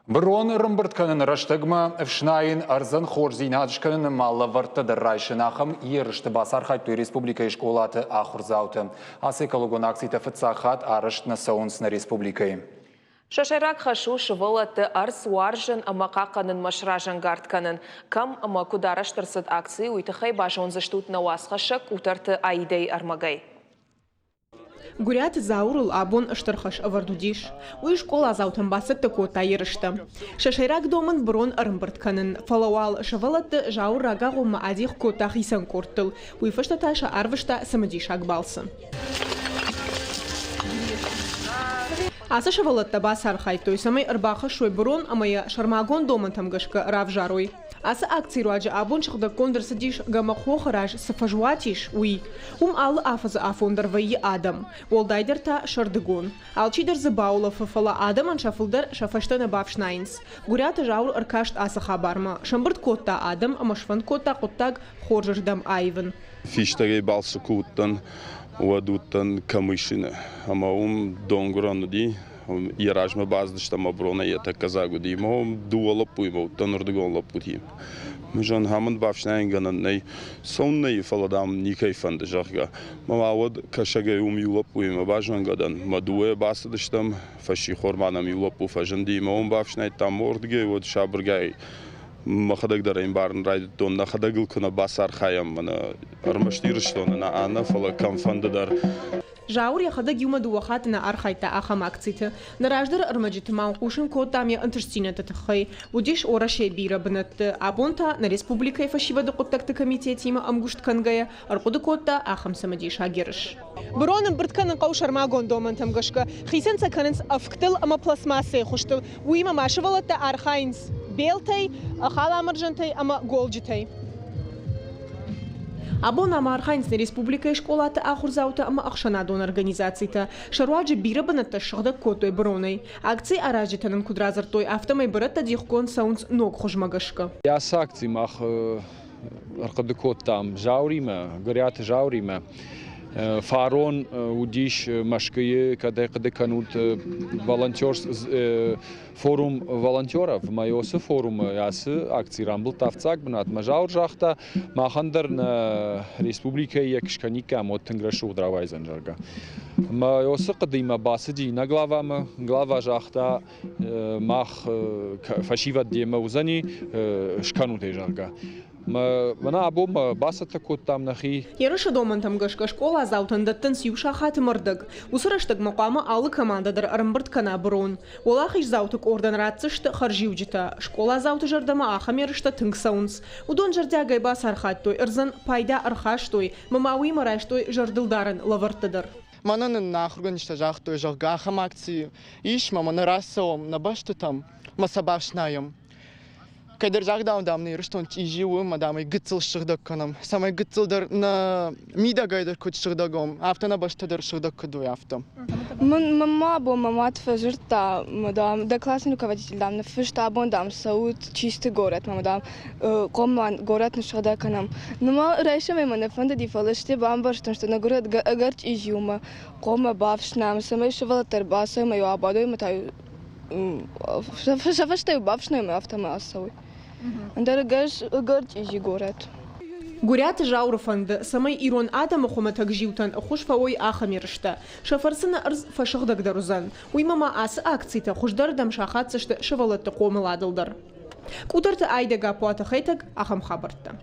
Бырон ӕрӕмбырд кӕнын рӕстӕгмӕ ӕфснайын, ӕрдзӕн хорздзинад скӕныны ма лӕвӕрттӕ дӕр райсын ахӕм ерысты бацархайдтой республикӕйы скъолаты ахуырдзаутӕ. Ацы экологон акцитӕ фыццаг хатт арӕзт нӕ цӕуынц нӕ республикӕйы. Сӕ сӕйраг хӕс у сывӕллӕтты ӕрдз уарзын ӕмӕ хъахъхъӕнынмӕ сразӕнгард кӕнын. Кӕм ӕмӕ куыд арӕзт ӕрцыд акци, уый тыххӕй базондзыстут нӕ уацхӕссӕг Къутӕрты Аидӕйы ӕрмӕгӕй. Гуыриаты Зауырыл абон стыр хӕс ӕвӕрд уыдис. Уый скъоладзаутӕн бацӕттӕ кодта ерыстӕ. Сӕ сӕйраг домӕн бырон ӕрӕмбырд кӕнын, фӕлӕ уал сывӕллӕтты Зауыр рагагъоммӕ адих кодта хицӕн къордтыл, уый фӕстӕ та сӕ арвыста цымыдисаг балцы. Ацы сывӕллӕттӕ бацархайдтой, цӕмӕй ӕрбахӕссой бырон ӕмӕ йӕ сӕрмагонд домӕнтӕм гӕсгӕ равзарой. Ацы акцийы руаджы абон сыгъдӕггонд ӕрцыдис Гӕмӕхохы раз цы фӕзуат ис, уый. Уым алы афӕдзы афон дӕр вӕййы адӕм, уӕлдайдӕр та сӕрдыгон. Алчидӕр дзы баулӕфы, фӕлӕ адӕмӕн сӕ фылдӕр сӕ фӕстӕ нӕ бафснайынц. Гуыриаты Зауыр ӕркаст ацы хабармӕ, сӕмбырд кодта адӕм ӕмӕ сфӕнд кодта хъуыддаг хорзырдӕм аивын. Фистӕгӕй балцы куы уыдтӕн, уӕд уыдтӕн Камышины ӕмӕ уым донгуырӕн уыди, йӕ размӕ бацыдыстӕм ӕмӕ бронӕй йӕ тӕккӕ дзаг уыди. Мӕ дыууӕ лӕппуимӕ уыдтӕн уырдыгон лӕппутимӕ. Зӕгъын, амынд бафснайынгӕнӕн нӕй, цӕуын нӕй, фӕлӕ, дам, никӕй фӕнды, зӕгъгӕ. Мӕ ма уӕд кӕсӕгӕй уым иу лӕппуимӕ базонгӕ дӕн. Мӕ дыууӕйӕ бацыдыстӕм, фӕссихор ма нӕм иу лӕппу фӕзынди, мӕ уым бафснайдтам уырдыгӕй, уӕд сабыргай мӕхӕдӕг дӕр ӕмбарын райдыдтон, нӕхӕдӕг ыл куы нӕ бацархайӕм, мӕнӕ ӕрмӕст Ирыстоны нӕ, ӕнӕ, фӕлӕ кӕмфӕнды дӕр. Зауыр йӕхӕдӕг иумӕ дыууӕ хатты нӕ архайдта ахӕм акциты. Нӕ раздӕры ӕрмӕджыты ма хъусын кодтам йӕ ӕнтыстдзинӕдты тыххӕй. Уыдис Уӕрӕсейы бирӕ бынӕтты. Абон та нӕ республикӕйы фӕсивӕды хъуыддӕгты комитетимӕ ӕмгуыст кӕнгӕйӕ, ӕрхъуыды кодта ахӕм цымыдисаг ерыс. Бырон ӕмбырд кӕнын хъӕуы сӕрмагонд домӕнтӕм гӕсгӕ. Хицӕн сӕ кӕнынц ӕвгтыл ӕмӕ пластмассӕйы хуызтыл. Уыимӕ ма сывӕллӕттӕ архайынц белтӕй, халамӕрзӕнтӕй ӕмӕ голджытӕй. Абон ам архайынц нӕ республикӕйы скъолаты ахуырдзаутӕ ӕмӕ ӕхсӕнадон организацитӕ. Сӕ руаджы бирӕ бынӕттӕ ссыгъдӕг кодтой быронӕй. Акцийы аразджытӕ нын куыд радзырдтой, афтӕмӕй бырӕттӕ дихгонд цӕуынц ног хуызмӕ гӕсгӕ. Ацы акци мах ӕрхъуыды кодтам Зауримӕ, горӕты Зауримӕ. Фарон уыдис Мӕскуыйы, кӕд ӕй хъуыды кӕнут, волонтер форум волонтеров. Майосы форумы ацы акци рамбылдта фыццаг бынат. Мӕ Зауыр загъта, махӕн дӕр нӕ республикӕйы йӕ скӕниккам, уӕд тынг рӕсугъд рауайдзӕн, зӕгъгӕ. Майосы хъуыдыимӕ бацыди нӕ главамӕ. Глава загъта, мах фӕсивӕд демӕ уыдзӕни, скӕнут ӕй, зӕгъгӕ. Мӕнӕ абон бацӕттӕ кодтам нӕхи. Ерысы домӕнтӕм гӕсгӕ скъоладзаутӕн дӕттынц иу сахаты ӕрдӕг. Уыцы рӕстӕгмӕ хъуамӕ алы командӕ дӕр ӕрӕмбырд кӕна бырон. Уӕлахиздзауты къордӕн ратдзысты хӕрзиуджытӕ. Скъоладзауты зӕрдӕмӕ ахӕм ерыстӕ тынг цӕуынц. Уыдон зӕрдиагӕй бацархайдтой, ӕрдзӕн пайда ӕрхастой, ӕмӕ ма уыимӕ райстой зӕрдылдарӕн лӕвӕрттӕ дӕр. Мӕнӕ нын нӕ ахуыргӕнджытӕ загътой, зӕгъгӕ, ахӕм акци ис, ӕмӕ нӕ рацӕуӕм нӕ бӕстытӕм, ӕмӕ сӕ бафснайӕм. Кӕддӕр загъдау, дам, нӕ Ирыстон чъизи у ӕмӕ, дам, ӕй гыццыл ссыгъдӕг кӕнӕм, цӕмӕй гыццыл дӕр нӕ мидӕгӕй дӕр куыд сыгъдӕг уӕм, афтӕ нӕ бӕстӕ дӕр сыгъдӕг куыд уой, афтӕ. Мӕнмӕ абон мӕ мад фӕдзырдта, дам, дӕ классный руководитель, дам, ныффыста, абон, дам, цӕут чистый горӕтмӕ, дам, хъоммӕ горӕт ныссыгъдӕг кӕнӕм. Ну ма райсомӕй мӕ нӕ фӕндыди, фӕлӕ стӕй бамбӕрстон, что нӕ горӕт ӕгӕр чъизи у ӕмӕ хъоммӕ бафснайӕм, цӕмӕй сывӕллӕттӕ ӕрбацӕуой ӕмӕ-иу абадой ӕмӕ та-иу сӕ фӕстӕ-иу бафснайӕм ӕмӕ афтӕмӕй ацӕуой. Ӕндӕр ӕгӕр чъизи горӕт. Гуыриаты Зауыры фӕнды, цӕмӕй ирон адӕмы хуымӕтӕг зиутӕн ӕххуыс фӕуой ахӕм ерыстӕ. Сӕ фӕрцы нӕ ӕрдз фӕсыгъдӕгдӕр уыдзӕн. Уыимӕ ма ацы акцитӕ хуыздӕрырдӕм сахаддзысты сывӕллӕтты хъомыладыл дӕр. Къутӕрты Айдӕ Гаппуаты Хетӕг, ахӕм хабӕрттӕ.